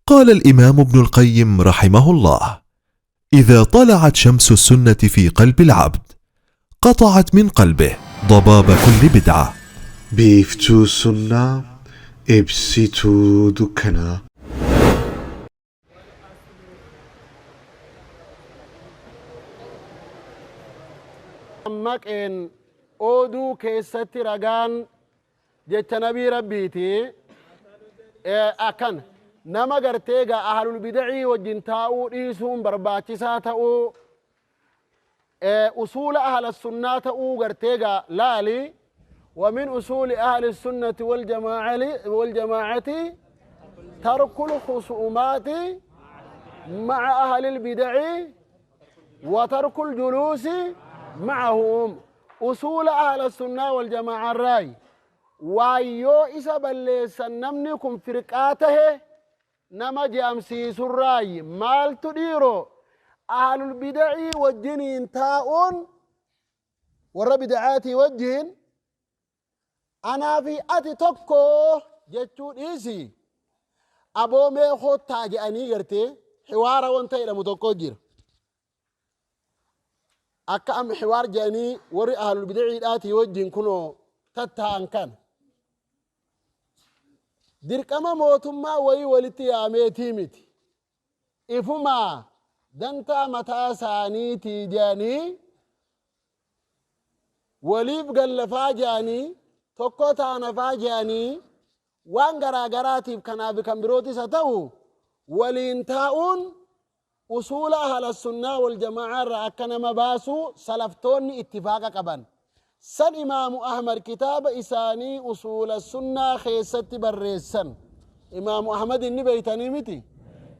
قال الإمام ابن القيم رحمه الله: إذا طلعت شمس السنة في قلب العبد قطعت من قلبه ضباب كل بدعة. Biiftuu Sunnaa, Ibsituu Dukkanaa. Maqeen ooduu keessatti ragaan jecha nabii Rabbiiti. Akkan nama gartee gaa ahlul bidacii wajjin taa'uu dhiisuun barbaachisaa ta'uu, usuula ahla sunnaa ta'uu gartee gaa laali. ومن أصول أهل السنة والجماعة ترك الخصومات مع أهل البدع وترك الجلوس معهم. أصول أهل السنة والجماعة الرأي وأيو إسا بلسن نمني كن فرقاته نما جامسيس الرأي مال تديرو أهل البدع والجنين تاؤن والربدعات والجن أنا في أتي توكو جتشو إيسي أبو مي خد تاجي أني قرتي حوارا وانت إلى متوكو جير أكا أم حوار جاني وري أهل البدع الآتي وجين كنو تتهان كان dirqama mootummaa wayii walitti yaameetii miti. Ifumaa dantaa mataa isaaniitii jedhanii waliif gallafaa jedhanii tokko taanafaa jedhanii waan garaa garaatiif kanaaf kan birootis haa ta'u waliin taa'uun usuula ahla sunnaa wal jama'aa irraa akka nama baasu salaftoonni ittifaaqa qaban. San Imaamu Ahmad kitaaba isaanii usuula sunnaa keessatti barreessan. Imaamu Ahmad inni beeytanii miti.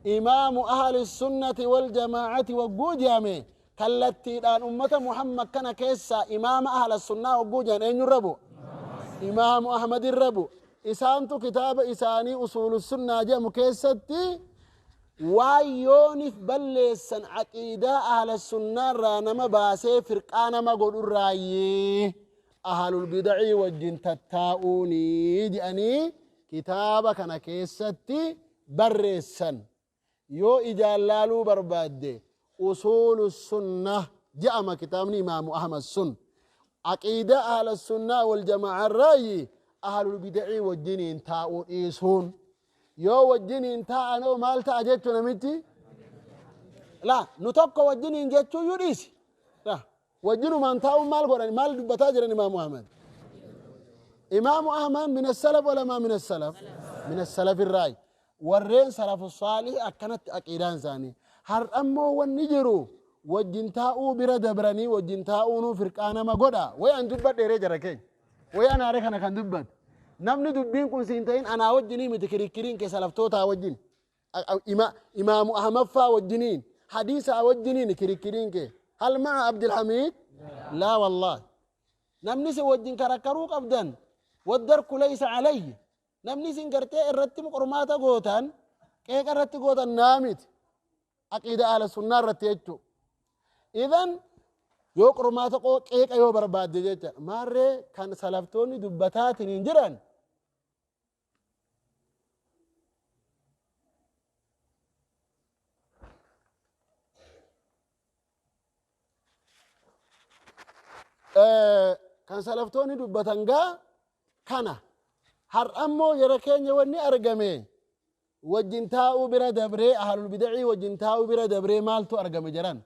Imaamu ahli sunnati wal jamaa'ati wagguu jedhame kallattiidhaan ummata Muhammad kana keessaa imaama ahla sunnaa wagguu jedhan eenyurra bu'u? Imaamu Ahmad irra bu'u. Isaantu kitaaba isaanii usuulu sunnaa jedhamu keessatti waan yoonif balleessan aqiidaa ahla sunnaa irraa nama baasee firqaa nama godhurraayyee ahlul bidacii wajjin tattaa'uunii jedhanii kitaaba kana keessatti barreessan. Yoo ijaan laaluu barbaadde usuulu sunnah jedhama kitaabni Imaamu Ahmad sun. Aqiidaa ahla sunnaa wal jamaa'a irraayi ahlul bidacii wajjiniin taa'uu dhiisuun. Yoo wajjiniin taa'anoo maal ta'a jechuu namichi? La nu tokko wajjiniin jechuu iyyuu dhiisi. La wajjinumaan taa'uun maal godhan maal dubbataa jiran Imaamu Ahmad? Imaamu Ahmad min as-salaf wala maa min as-salaf? Min as-salaf irraayi. Warreen salafu saalih akkanatti aqiidaan isaanii. Har'ammoo wanni jiru wajjin taa'uu bira dabranii wajjin taa'uunuu firqaa nama godha. Way an dubbadheeree jara keenya. Way anaare kana kan dubbatu. Namni dubbiin kun siin ta'in anaa wajjinii miti kirikkiriin kee salaftootaa wajjin. Imaamu Ahmad faa wajjiniin hadiisaa wajjiniin kirikkiriin kee. Hal ma'a Abdulhamiid? Laa wallaahi. Namni si wajjin karakkaruu qabdan waddarku laysa alayhi. Namni isin gartee irratti qormaata gootan qeeqa irratti gootan naa miti. Aqiida ahla sunnaa irratti jechuudha. Idan yoo qormaata qeeqa yoo barbaadde jecha maarree kan salaftoonni dubbataatiin hin jiran kan salaftoonni dubbatan gaa kana. Har'ammoo jara keenya wanni argame wajjin taa'uu bira dabree ahlul bidacii wajjin taa'uu bira dabree maaltu argame jedhan?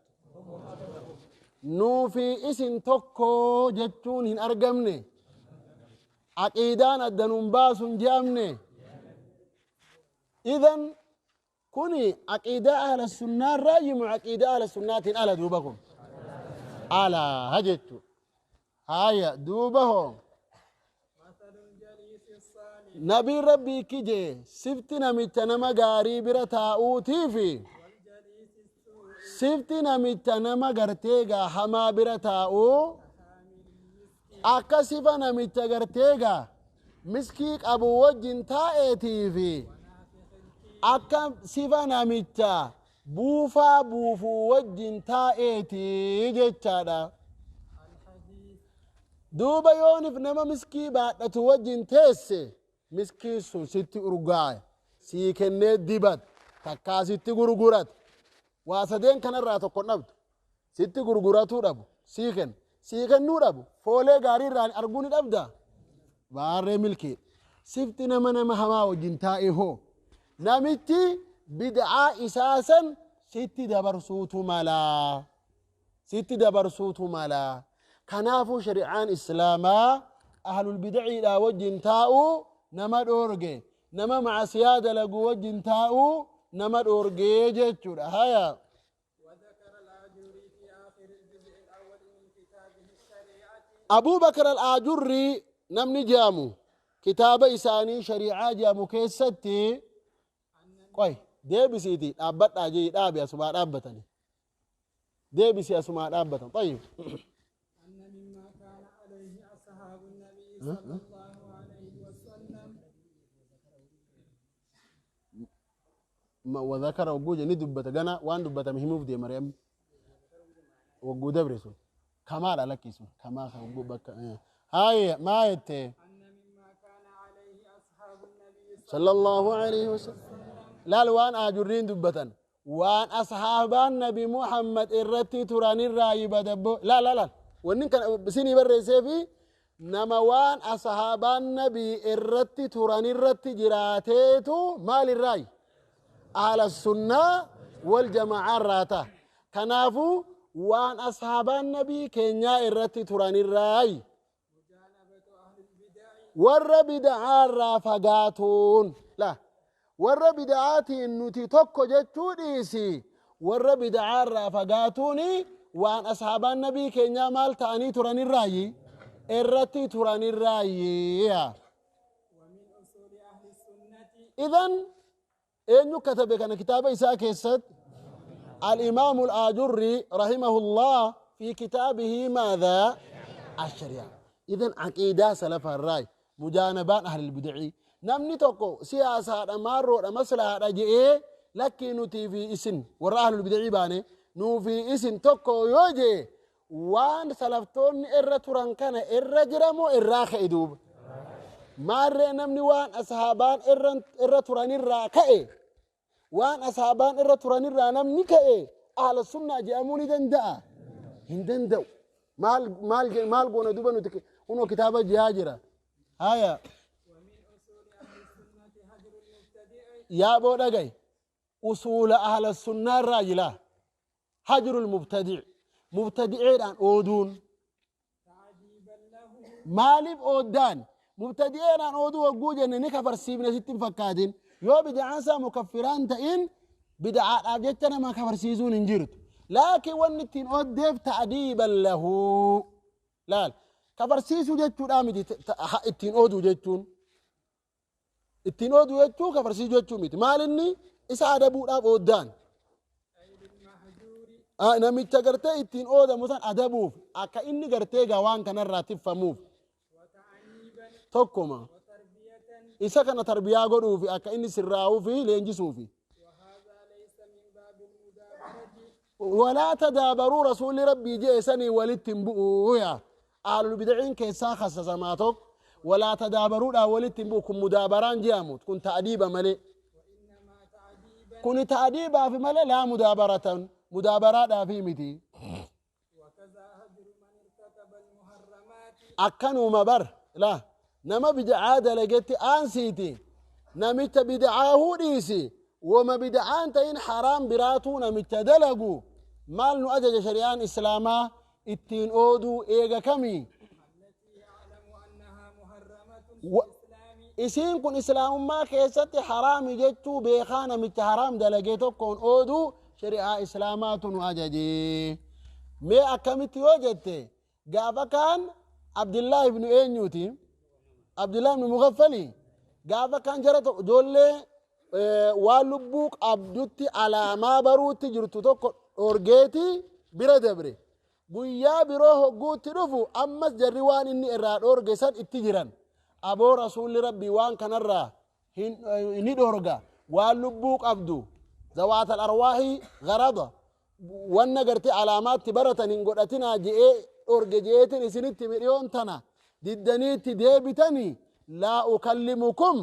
Nuufi isin tokko jechuun hin argamne. Aqiidaan adda nuun baasu hin je'amne. Idan kuni aqiidaa ahla sunnaa irraa yimu aqiidaa ahla sunnaatiin ala duuba kun ala ha jechu. Haya duuba hoo nabiin rabbii kije sifti namicha nama gaarii bira taa'uutiifi sifti namicha nama gartee gaa hamaa bira taa'uu akka sifa namicha gartee gaa miskii qabu wajjin taa'eetiifi akka sifa namicha buufaa buufuu wajjin taa'eetii jechaadha. Duuba yoonif nama miskii baadhatu wajjin teesse miskii sun sitti urgaa'e sii kennee dibat. Takkaa sitti gurgurate. Waa sadeen kanarraa tokko hin dhabdu. Sitti gurguratuu dhabu, sii kenna. Sii kennuu dhabu, foolee gaarii irraan arguu ni dhabdaa? Baarree milkiidha. Sifti nama nama hamaa wajjin taa'e hoo? Namichi bid'aa isaa san sitti dabarsuutu mala. Sitti dabarsuutu mala. Kanaafuu shari'aan Islaamaa ahlul bid'iidhaa wajjin taa'uu nama dhoorge. Nama ma'asiyaa dalagu wajjin taa'uu nama dhoorgee jechuudha. Haya. وذكر الآجري في آخر الجزء الأول من كتابه الشريعة. Abuu Bakr al-Aajurrii namni jedhamu kitaaba isaanii shari'aa jedhamu keessatti qoy deebisiiti dhaabbadhaa jee dhaabi asumaa dhaabbatani. Deebisi asumaa dhaabbatan. طيب. أن مما كان عليه أصحاب النبي صلى الله عليه وسلم. وذكر وجوج ni dubbata gana waan dubbatame himuuf deema re'am wagguu dabre sun kamaadha lakkisun kamaa ka wagguu bakka haaya maa jette. أن مما كان عليه أصحاب النبي sallallahu alaihi wasallam laal waan aajurriin dubbatan waan ashaabaan nabi Muhammad irratti turanirraa yibadabbo laal laal laal wanni kan isinii barreessee fi nama waan ashaabaan nabii irratti turanirratti jiraateetu maalirraayi ahla sunnaa wal jama'aa irraa ta'a. Kanaafuu waan ashaabaan nabii keenyaa irratti turanirraayi warra bid'aa irraa fagaatuun la warra bid'aatiin nuti tokko jechuu dhiisi warra bid'aa irraa fagaatuun waan ashaabaan nabii keenyaa maal ta'anii turanirraayi irratti turanirraayi. ومن أصول أهل السنة. إذن eenyu katabe kana kitaaba isaa keessatti? الإمام الآجري رحمه الله في كتابه ماذا؟ الشريعة. إذن عقيدة سلف الرأي مجانبان أهل البدع. namni tokko siyaasaadha maarroodha maslahaadha je'ee lakkii nutii fi isin warra ahlul bid'ii baane nuu fi isin tokko yoo jee waan salaftoonni irra turan kana irra jiramoo irraa ka'e duuba? Maarree namni waan ashaabaan irra turanirraa ka'e waan ashaabaan irra turanirraa namni ka'e ahla sunnaa jedhamuu ni danda'a? Hin danda'u. Maal maal maal goona duuba nuti? Kunoo kitaaba jihaa jira. Haya. ومن أصول أهل السنة هجر المبتدع. Yaaboo dhagaye usuula ahla sunnaa irraa jila hajrul mubtadic mubtadiceedhaan ooduun. تعجيبا له. Maaliif ooddaan mubtadiceedhaan ooduu wagguu jenne ni kafarsiifne sitti hin fakkaatin. Yoo bid'aan isaa mukaffiraan ta'in bid'aadhaaf jecha nama kafarsiisuun hin jirtu. Laakiin wanni ittiin ooddeef ta'diiban lahu laal kafarsiisuu jechuudhaa miti ittiin ooduu jechuun ittiin ooduu jechuu kafarsiisuu jechuu miti. Maal inni isa adabuudhaaf ooddaan. أي للمهجور. Namicha gartee ittiin oodamu san adabuuf akka inni gartee gaa waan kanarraa tiffamuuf. وتعنيبا. Tokkuma. وتربية. Isa kana tarbiyaa godhuufi akka inni sirraa'uufi leenjisuufi. وهذا ليس من باب المدابرة. Walaa tadaabaruu rasuulli rabbii jee sanii walitti hin bu'uu yaa ahlul bidciin keessaa khassasamaa tokko walaa tadaabaruudhaan walitti hin bu'u kun mudaabaraan je'amu kun ta'diiba malee. وإنما تعديبا. Kun ta'diibaafi malee laa mudaabaratan mudaabaraadhaafi miti. وكذا هجر من ارتكب المحرمات. Akkanuma bar la nama bid'aa dalagetti aansiiti namicha bid'aahuu dhiisi wama bid'aan ta'in haraam biraatuu namicha dalagu maal nu ajaja shari'aan islaamaa ittiin ooduu eega kamii? التي يعلم أنها محرمة في الإسلام. Isiin kun islaamummaa keessatti haraami jechuu beekaa namicha haraam dalagee tokkoon ooduu shari'aa islaamaatu nu ajaje. Mee akkamitti yoo jette gaafa kaan Abdullah ibnu eenyuuti? Abdullah ibnu Mughaffali gaafa kaan jara tokko ijoollee waan lubbuu qabdutti alaamaa baruutti jirtu tokko dhorgeeti bira dabre. Guyyaa biroo hogguutti dhufu ammas jarri waan inni irraa dhorge san itti jiran. Aboo rasuulli rabbii waan kanarraa ni dhorga waan lubbuu qabdu zawaatal arwaahi garada wanna gartee alaamaatti baratan hin godhatinaa je'ee dhorge je'eetin isinitti midhiyoon tana diddaniitti deebitanii laa ukallimukum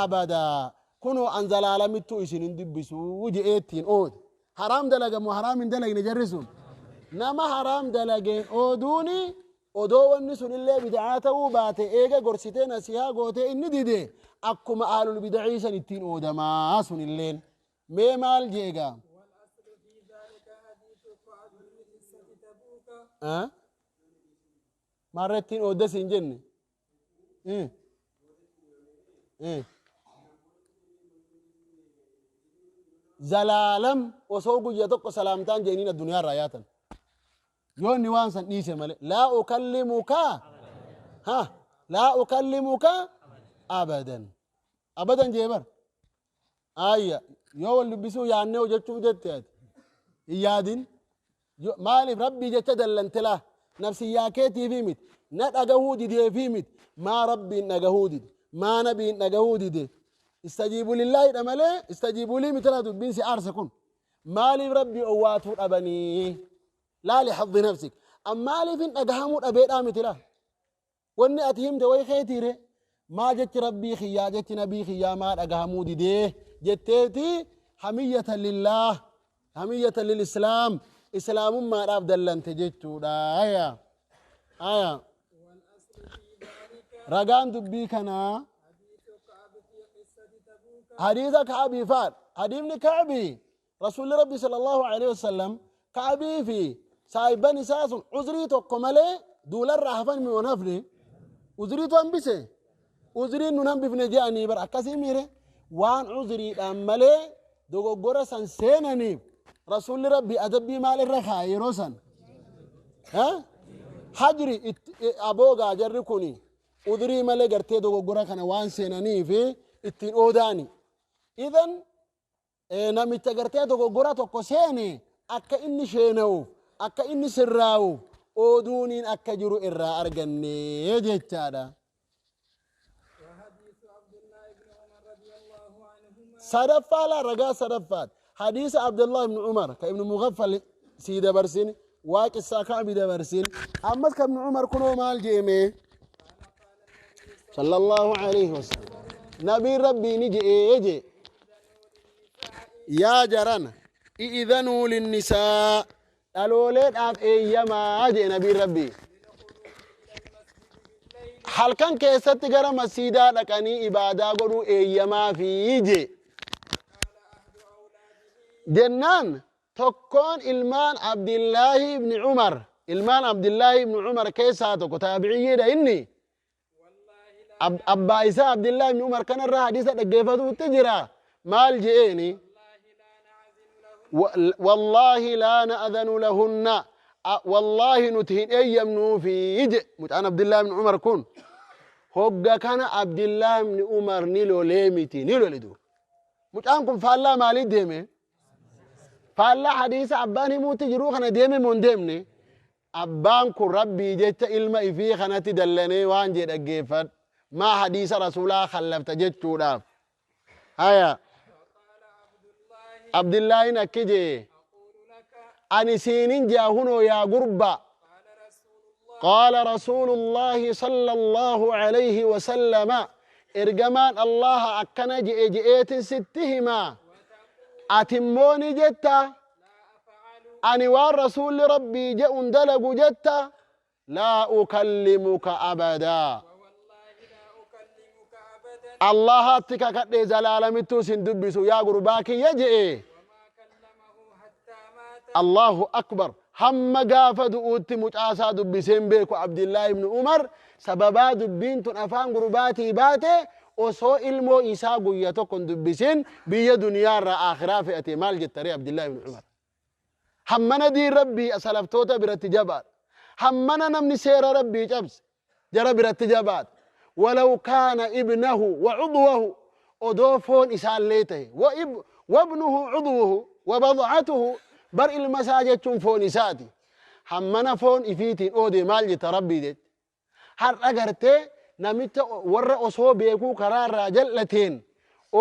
abadaa. Kunoo an zalaalamittuu isin hin dubbisuu je'ee ittiin oode. Haraam dalaga moo haraam hin dalagne jarri sun? Nama haraam dalageen ooduuni odoo wanni sunillee bid'aa ta'uu baate eega gorsitee nasihaa gootee inni dide akkuma ahlul bid'ii san ittiin oodamaa sunilleen. Mee maal jeegaa? والأصل في ذلك حديث كعب في قصة تبوك. Maarra ittiin ooddas hin jenne. Zalaalam osoo guyya tokko salaamtaan jeeniin addunyaa irraa yaatan. Yoo inni waan san dhiise malee laa ukallimuka ha laa ukallimuka abadan abadan jee bar ayya yoo wal dubbisuu yaannee hojjechuuf jette ati hin yaadin. Maaliif rabbii jecha dallante laa nafsiyyaa keetiifi miti na dhagahuu dideefi miti maa rabbiin dhagahuu dide maa nabiin dhagahuu dide istajiibu lillaahidha malee istajiibu lii miti laa dubbiin si aarse kun maaliif rabbii owwaatuu dhabanii laa lixaddi nafsik ammaaliif hin dhagahamuu dhabeedhaa miti laa wanni ati himte way keetiire maa jechi rabbii kiyyaa jechi nabii kiyyaa maa dhagahamuu didee jetteeti hamiyyatan lillaah hamiyyatan lilislaam islaamummaadhaaf dallante jechuudha. Aya aya. والأصل في ذلك Ragaan dubbii kanaa حديث كعب في قصة تبوك. Hadiisa Ka'abii faadha. Hadiifni Ka'abii rasuulli rabbi sallallahu alaihi wasallam Ka'abii fi saahibban isaa sun uzrii tokko malee duularraa hafan mi hafne uzriitu hambise uzriin nun hambifne je'anii bar akkasii miire waan uzriidhaan malee dogoggora san seenaniif rasuulli rabbi adabbii maal irra kaaye yeroo san hajri aboogaa jarri kuni udrii malee gartee dogoggora kana waan seenaniif ittiin oodaani. Idan namicha gartee dogoggora tokko seene akka inni sheena'uuf akka inni sirraa'uuf ooduuniin akka jiru irraa arganne jechaadha. وحديث عبد الله بن عمر رضي الله عنهما. Sadaffaa laa ragaa sadaffaat hadiisa Abdullah ibn Umar ka ibn Mughaffal sii dabarsin waa qissaa Ka'bi dabarsin ammas ka ibn Umar kunoo maal jeeme sallallahu alaihi wasallam nabiin rabbii ni je'ee jee yaa jarana i'idhanuu linnisaa dhalooleedhaaf eeyyamaa jee nabiin rabbii halkan keessatti gara masiidaa dhaqanii ibaadaa godhuu eeyyamaa fi jee jennaan tokkoon ilmaan Abdillaahi ibni Umar ilmaan Abdillaahi ibni Umar keessaa tokko taabiciyyiidha inni abbaa isaa Abdillaahi ibni Umar kanarraa hadiisa dhaggeeffatuutti jira maal je'eeni wallaahi laa na'adhanu lahunna wallaahi nuti hin eeyyamnuufi je mucaan Abdillaahi ibni Umar kun hogga kana Abdillaahi ibni Umar ni lolee miti ni lole duuba mucaan kun faallaa maalii deeme faallaa hadiisa abbaan himuutti jiruu kana deeme moo hin deemne abbaan kun rabbii jecha ilma ifii kanatti dallanee waan jee dhaggeeffadhu maa hadiisa rasuulaa khallafta jechuudhaaf haya Abdillaahin akki jee ani siinin jea hunoo yaa gurba qaala rasuulullaahi sala allaahu alayhi wasallama ergamaan allaha akkana je'e je'eetin sitti himaa atimmoo ni jetta ani waan rasuulli rabbii je'un dalagu jetta laa ukallimuka abadaa ووالله لا أكلمك أبدا. Allahatti kakadhee zalaalamittuu sin dubbisu yaa gurbaa kiyya je'e. وما كلمه حتى مات. Allahu akbar hamma gaafa du'uutti mucaasaa dubbiseen beeku Abdillaahi ibni Umar sababaa dubbiin tun afaan gurbaatii baate osoo ilmoo isaa guyya tokko hin dubbisin biyya duniyaarraa aakhiraa fe'ate maal jettaree Abdillaahi ibni Umar hammana diin rabbii salaftoota biratti jabaadha hammana namni seera rabbii cabse jara biratti jabaadha walaw kaana ibnahu wa cudwahu odoo foon isaallee ta'e wabnuhu cudwuhu wa badcatuhu bar ilma isaa jechuun foon isaati hammana foon ifiitiin oode maal jetta rabbii jecha har'a gartee namicha warra osoo beekuu karaa irraa jal'ateen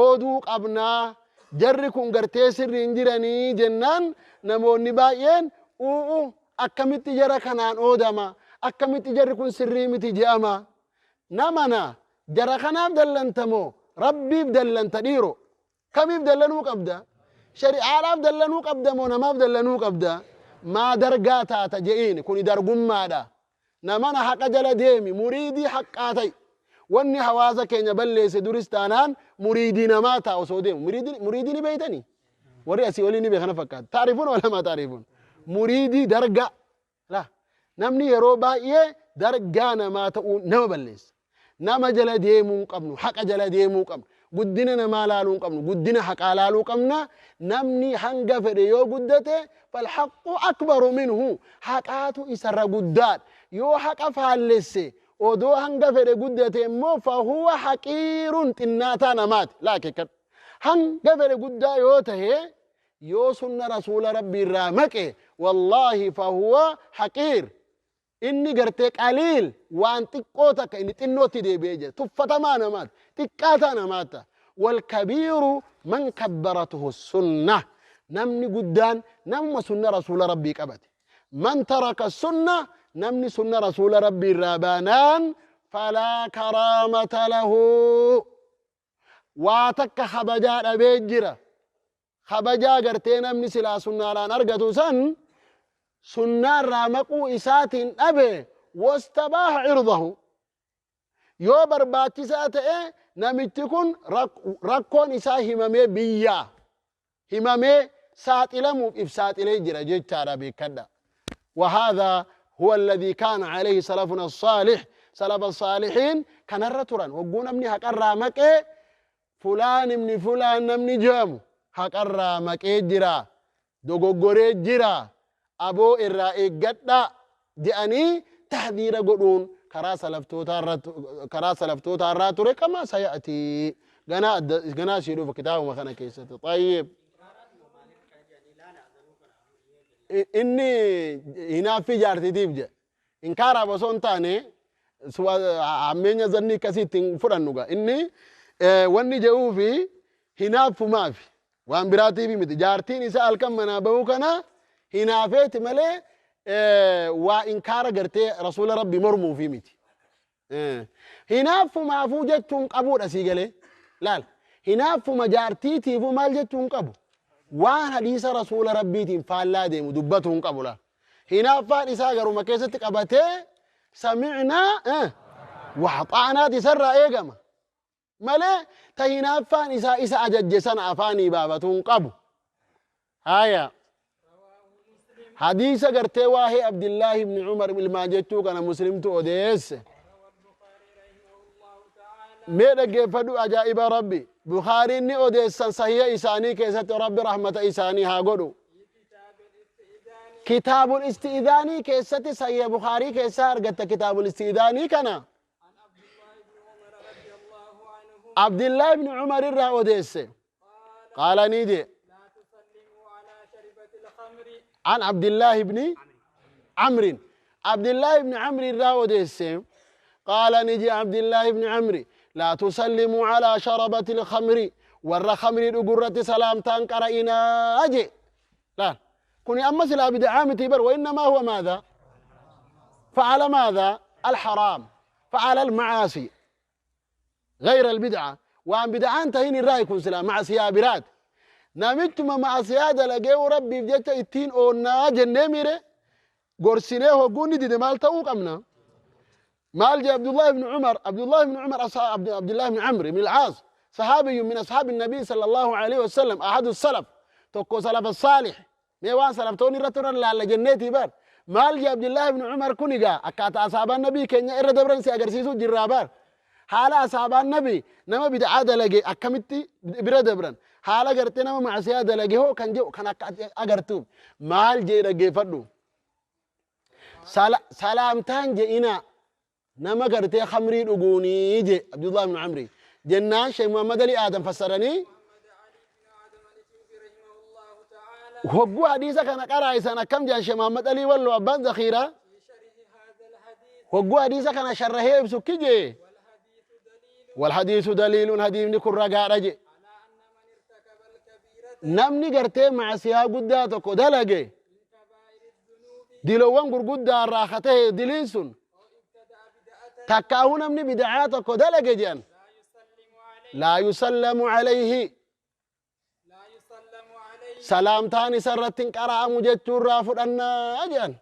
ooduu qabnaa jarri kun gartee sirri hin jiranii jennaan namoonni baay'een u'u akkamitti jara kanaan oodama akkamitti jarri kun sirrii miti je'ama namana jara kanaaf dallantamoo rabbiif dallanta dhiiro. Kamiif dallanuu qabda? Shari'aadhaaf dallanuu qabda moo namaaf dallanuu qabda? Maa dargaa taata je'iin kuni dargummaadha. Namana haqa jala deemi, muriidii haqqaa ta'i. Wanni hawaasa keenya balleesse duris taanaan muriidii namaa ta'a osoo deemu. Muriidii ni beeytanii? Warri asii olii ni beekana fakkaata. Taarifuun wala maa taarifuun? Muriidii dargaa. La namni yeroo baay'ee dargaa namaa ta'uu nama balleessa. Nama jala deemuu hin qabnu, haqa jala deemuu qabna. Guddina namaa laaluu hin qabnu, guddina haqaa laaluu qabna. Namni hanga fedhe yoo guddate falhaqqu akbaru minhu, haqaatu isarra guddaadha. Yoo haqa faallesse odoo hanga fedhe guddate immoo fahuwa haqiirun, xinnaataa namaati. Laa akeekkadhu. Hanga fedhe guddaa yoo tahe yoo sunna rasuula rabbii irraa maqe wallaahi fahuwa haqiir, inni gartee qaliil, waan xiqqoo takka, inni xinnootti deebi'ee jira, tuffatamaa namaati, xiqqaataa namaata. Walkabiiru man kabbaratuhu sunna, namni guddaan namuma sunna rasuula rabbii qabate. Man taraka sunna, namni sunna rasuula rabbii irraa baanaan falaa karaamata lahu, waa takka kabajaa dhabee jira. Kabajaa gartee namni silaa sunnaadhaan argatu san sunnaarraa maquu isaatiin dhabe. Wastabaaha cirdahu, yoo barbaachisaa ta'e namichi kun rakkoon isaa himamee biyyaa himamee saaxilamuuf if saaxilee jira jechaadha, beekadha. وهذا هو الذي كان عليه سلفنا الصالح، سلف الصالحين كان تران وقو نمني هقرا مكي فلان ابن فلان، نمني جام هقرا مكي جرا dogoggoree jira, aboo irraa eeggadha je'anii tahdiira godhuun karaa salaftootaa irraa ture. Kama saya'tii ganaa ganaa sii dhufa kitaabuma kana keessatti. Xayyib, inni hinaaffii jaartitiif jedhe, inkaaraaf osoo hin taane hammeenya zanni akkasii ittiin fudhannu gaa. Inni wanni jedhuufi hinaaffumaaf, waan biraatiif miti. Jaartiin isaa halkan manaa bahuu kana hinaafeeti malee waa inkaara gartee rasuula rabbi mormuufi miti. Hinaaffumaafuu jechuun qabuudha sii galee. Laal, hinaaffuma jaartiitiifuu maal jechuun qabu? Waan hadiisa rasuula rabbiitiin faallaa deemu dubbatu hin qabu. Laal, hinaaffaan isaa garuma keessatti qabatee samicnaa waxaanaati isarraa eegama malee ta hinaaffaan isaa isa ajajje sana afaanii baafatu hin qabu. Haya, hadiisa gartee waa'ee Abdillaahi ibni Umar ilmaan jechuu kana Muslimtu odeesse. Mee dhaggeeffadhu ajaa'iba rabbi. Bukaariin ni odeessan sahiha isaanii keessatti, rabbi rahmata isaanii haa godhu. Kitaabul isti'idaanii keessatti, sahiha Bukaarii keessaa argatta kitaabul isti'idaanii kana. Abdillaa ibni Umar irraa odeesse. Qaala, ni je عن عبد الله بن عمرو، عبد الله بن عمرو irraa odeesse. قال، نجي عبد الله بن عمرو: لا تسلموا على شربة الخمر، warra khamrii dhugurratti salaamtaan qara'inaa je. لا كوني أما سلا بدعة متي بر، وإنما هو ماذا فعل؟ ماذا الحرام فعل؟ المعاصي غير البدعة. وان بدعان تهين الرأي كن سلا معصية برات namichuma maasiyaa dalagee rabbiif jecha ittiin oonnaa jennee mire gorsinee hogguunni dide maal ta'uu qabna? Maal je Abdullah ibn Umar? Abdullah ibn Umar, Abdullah ibn Amr ibn al-Aas, صحابي من أصحاب النبي صلى الله عليه وسلم، أحد السلف، tokko سلف الصالح. Mee waan salaftoonni irra turan laalla jenneeti bar. Maal je Abdullah ibn Umar kun? Egaa akkaataa asaabaan nabii keenya irra dabran si agarsiisuu jirraa bar. Haala asaabaan nabii nama bid'aa dalage akkamitti bira dabran, haala gartee nama macsiyaa dalage hoo kan jedhu kan akka agartuuf. Maal jee? Dhaggeeffadhu. Salaamtaan je'ina nama gartee khamrii dhuguunii je Abdullah ibn Amri jennaan, Sheekh Muhammad Ali Aadam fassaranii hogguu hadiisa kana qaraa'isan akkam jedhan? Sheekh Muhammad Ali Wallo abbaan zakhiiraa hogguu hadiisa kana sharrahee ibsu kije: والحديث دليل، hadiisni kun ragaadha je, namni gartee macsiyaa guddaa tokko dalage, dilowwan gurguddaa irraa ka ta'e diliin sun, takkaahuu namni bid'aa tokko dalage jedhan, لا يسلم عليه. Salaamtaan isa irratti hin qara'amu jechuurraa fudhannaa jedhan.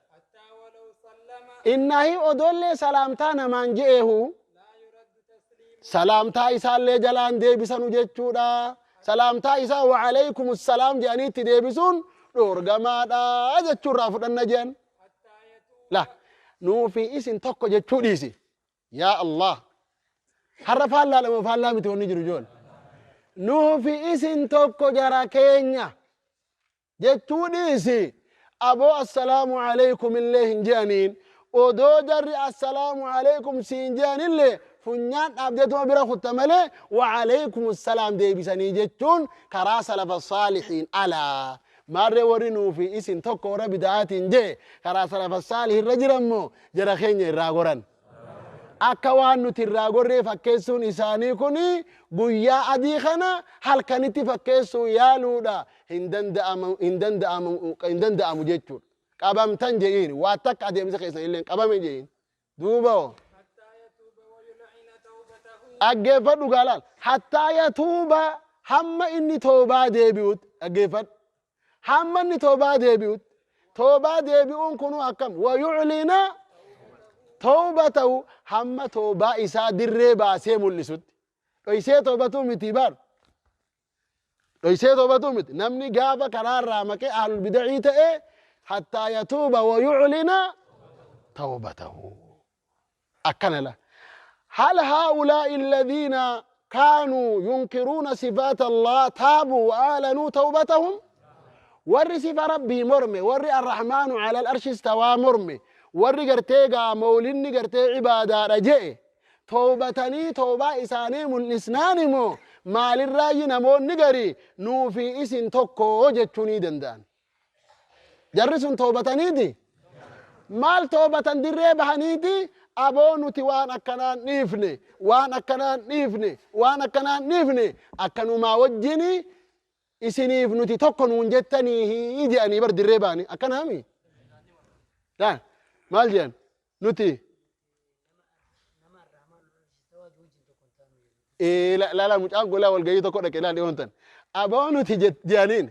Innahi odoollee salaamtaa namaan je'eehu salaamtaa isaallee jalaan deebisanu jechuudha. Salaamtaa isaa wa'alaykum salaam jedhanii itti deebisuun dhoorgamaadha jechuurraa fudhanna jedhan. La nuufi isin tokko jechuu dhiisi. Yaa Allah, har'a faallaadha moo faallaa miti wanni jiru joon? Nuufi isin tokko jara keenya jechuu dhiisi, aboo assalaamu alaykum illee hin je'aniin. Odoo jarri assalaamu alaykum siin je'anillee funyaan dhaabdeetuma bira kutta malee wa alaykum assalaam deebisanii jechuun karaa salafa saalihiin alaa. Maarree warri nuufi isin tokko warra bida'aatiin jee karaa salafa saalih irra jiran moo jara keenya irraa goran? Akka waan nuti irraa gorree fakkeessuun isaanii kun guyyaa adii kana halkanitti fakkeessuu yaaluudha. Hin danda'amu, hin danda'amu, hin danda'amu jechuudha. Qabamtan je'iin, waa takka adeemsa keessan illee qabame je'iin. Duuba hoo? Dhaggeeffadhu gaalaal. Hattaa yatuuba, hamma inni toobaa deebi'utti. Dhaggeeffadhu. Hamma inni toobaa deebi'utti. Toobaa deebi'uun kunuu akkam? Wayuclina tawbatahu, hamma toobaa isaa dirree baasee mul'isutti. Dhoysee toobatuu miti bar. Dhoysee toobatuu miti. Namni gaafa karaa irraa maqee ahlul bidacii ta'e, hattaa yatuuba wayuclina tawbatahu. Akkana la. هل هؤلاء الذين كانوا ينكرون صفات الله تابوا وأعلنوا توبتهم؟ Warri sifa Rabbii morme, warri الرحمن على العرش استوى morme, warri gartee gaa mawlinni gartee cibaadaadha je'e, toobatanii toobaa isaanii mul'isnaan immoo maalirraayyi namoonni gari nuufi isin tokko jechuu ni danda'an? Jarri sun toobataniiti maal toobatan? Dirree bahaniiti aboo nuti waan akkanaan dhiifne, waan akkanaan dhiifne, waan akkanaan dhiifne, akkanumaa wajjini isiniif nuti tokko nuun jettanii jedhanii bar dirree bahanii akkanaami maal jedhan nuti? Laala, mucaan golaa walgahii tokko dhaqe ilaali dhiyoon. Aboo nuti jedhaniin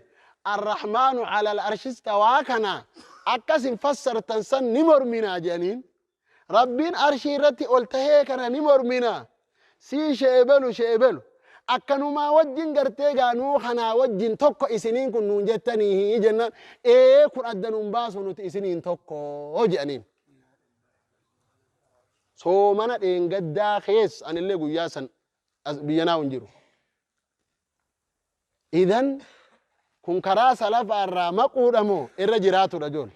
الرحمن على العرش استوى kana akkasin fassartan san ni morminaa jedhaniin. Rabbiin arshii irratti ol tahee kana ni morminaa, sii sheebelu sheebelu, akkanumaa wajjin gartee gaanuu kanaa wajjin tokko isiniin kun nuun jettanii jennaan, ee kun adda nuun baasu, nuti isiniin tokko jedhaniin. Soomana dheengaddaa keessa anillee guyyaa san biyya naa hin jiru. Idan kun karaa salafaa irraa maquudha moo irra jiraatudha jool?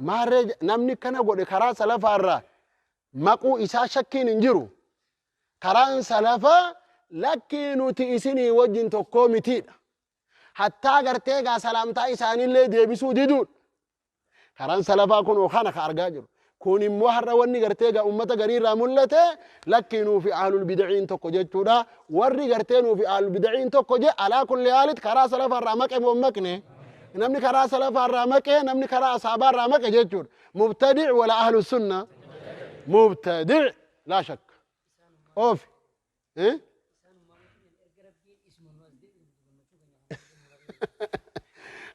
Maarree namni kana godhe karaa salafaa irraa maquu isaa shakkiin hin jiru. Karaan salafaa lakkii nuti isinii wajjin tokkoo mitiidha. Hattaa gartee gaa salaamtaa isaaniillee deebisuu diduudha. Karaan salafaa kun kana ka argaa jiru. Kun immoo har'a wanni gartee gaa ummata garii irraa mul'ate lakkii nuufi ahlul bidaciin tokko jechuudha. Warri gartee nuufi ahlul bidaciin tokko je على كل حال karaa salafaa irraa maqe moo maqne? Namni karaa salafaa irraa maqe, namni karaa asaabaa irraa maqe jechuudha. مبتدع ولا أهل السنة؟ مبتدع لا شك. Oofi. Eh?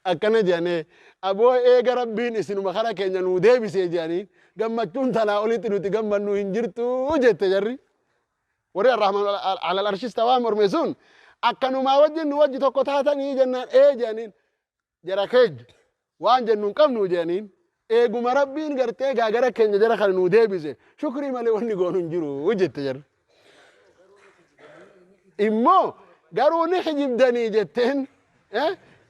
Akkana jedhanii, aboo eega Rabbiin isinuma kara keenya nuu deebisee jedhanii, gammachuun tanaa olitti nuti gammannu hin jirtu jette jarri. Warri الرحمن على العرش استوى morme sun akkanumaa wajjin nu wajji tokko taatanii jennaan, ee jedhaniin, jara keenya waan jennu hin qabnu jedhaniin. Eeguma Rabbiin gartee gaagara keenya jara kana nuu deebise shukrii malee wanni goonu hin jiru jette jarri. Immoo garuu ni kijibdanii jetteen,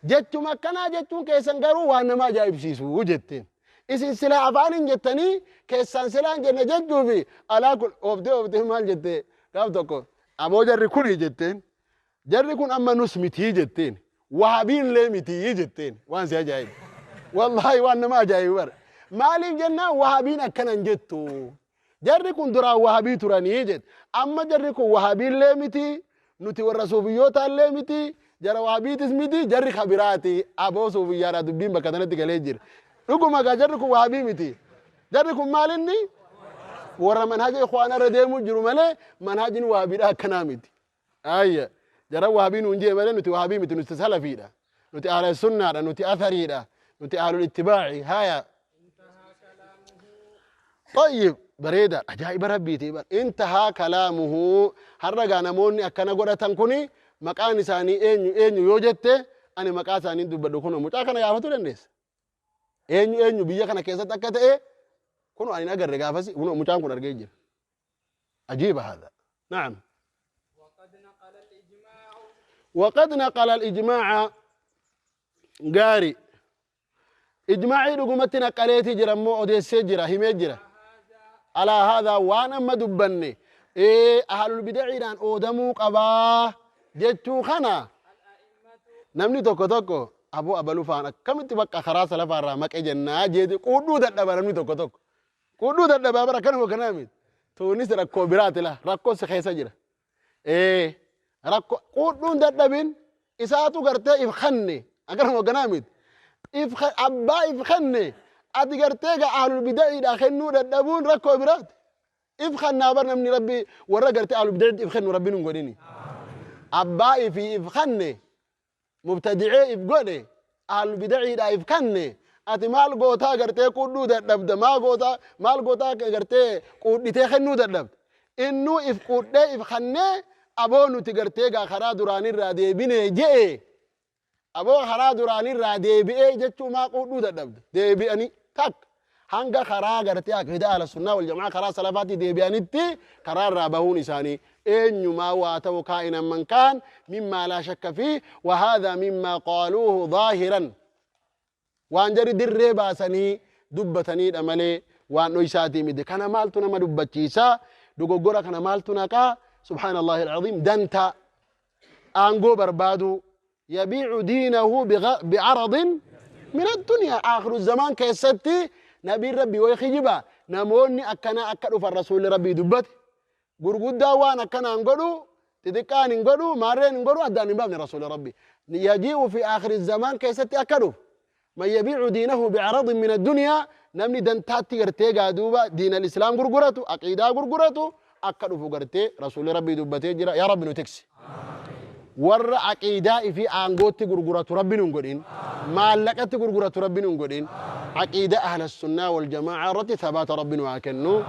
jechuma akkanaa jechuun keessan garuu waan nama ajaa'ibsiisu jetteen. Isin silaa afaaniin jettanii keessaan silaa hin jenne jechuufi alaa kun ooftee ooftee maal jette gaaf tokko, aboo jarri kuni jetteen, jarri kun amma nus mitii jetteen, wahabiillee mitii jetteen. Waan si ajaa'ibu, wallaahi waan nama ajaa'ibu bara. Maaliif jennaan wahabiin akkana hin jettu, jarri kun duraan wahabii turanii jette. Amma jarri kun wahabiillee miti, nuti warra suufiyyootallee miti, jara wahabiitis miti, jarri kabiraati. Aboo suufiyyaadha dubbiin bakka tanatti galee jira. Dhuguma gaa jarri kun wahabii miti. Jarri kun maalinni warra manhaja ikhwaana irra deemuu jiru malee manhajni wahabiidha akkanaa miti. Ayya, jara wahabii nuun jee malee nuti wahabii miti, nuti salafiidha. Nuti ahla sunnaadha, nuti athariidha, nuti ahlul ittibaaci. Haya, طيب, bareeda, ajaa'iba rabbiiti bar. Intahaa kalaamuhu. Har'a gaa namoonni akkana godhatan kuni maqaan isaanii eenyu eenyu yoo jette, ani maqaa isaanii dubbadhu. Kun mucaa kana gaafachuu dandeessa, eenyu eenyu biyya kana keessatti akka ta'e. Kun ani hin agarre gaafasi, kun mucaan kun argee jira. Ajiiba hada. Na'am. وقد نقل الإجماع. وقد نقل الإجماع. Gaarii, ijmaacii dhugumatti naqaleeti jira immoo, odeessee jira, himee jira. Alaa haadaa, waan amma dubbanne, ahlul bidaciidhaan oodamuu qabaa jechuu kana, namni tokko tokko aboo abaluu faan akkamitti bakka karaa salafaarraa maqe jennaa jeeti quudhuu dadhaba. Namni tokko tokko quudhuu dadhabaa bara kanuma kanaa miti. Tuunis rakkoo biraati la, rakkoo si keessa jira. Rakkoo quudhuun dadhabin isaatu gartee if kanne, akkanuma kanaa miti. If abbaa if kanne, ati gartee ga ahlul bidaciidhaa kennuu dadhabuun rakkoo biraati. If kannaa bar namni rabbi warra gartee ahlul bidaciitti if kennu rabbi nun godhini. Abbaa ifi if kanne, mubtadicee if godhe, ahlul bidaciidhaa if kanne, ati maal gootaa gartee quudhuu dadhabda? Maal gootaa, maal gootaa gartee quudhitee kennuu dadhabda? Innuu if quudhee if kannee, aboo nuti gartee gaa karaa duraanirraa deebine je'e, aboo karaa duraanirraa deebi'ee jechuu maa quudhuu dadhabda? Deebi'anii tak hanga karaa gartee aqiida ahla sunnaa wal jamaa, karaa salafaatti deebi'anitti karaa irraa bahuun isaanii eenyumaa waa ta'u, kaa'inan man kaan, mimmaa laa shakka fi وهذا مما قالوه ظاهرا. Waan jari dirree baasanii dubbataniidha malee waan dhoysaatii miti. Kana maaltu nama dubbachiisa? Dogoggora kana maaltu naqaa? سبحان الله العظيم. Danta aangoo barbaadu, يبيع دينه بعرض من الدنيا. آخر الزمان keessatti nabiin rabbii way kijiba, namoonni akkana akka dhufan rasuulli rabbii dubbate. Gurguddaa waan akkanaan godhu, xixiqqaan hin godhu, maarreen hin godhu, addaan hin baafne rasuulli rabbii. يجيء في آخر الزمان keessatti akka dhufu من يبيع دينه بعرض من الدنيا, namni dantaatti gartee gaa duuba diin al-islaam gurguratu, aqiidaa gurguratu akka dhufu gartee rasuulli rabbii dubbatee jira. Yaa rabbi, nu tiksi. Warra aqiidaa fi aangootti gurguratu rabbi nun godhin, maallaqatti gurguratu rabbi nun godhin. Aqiidaa ahla sunnaa wal jamaa'a irratti thabaata rabbi nu haa kennu.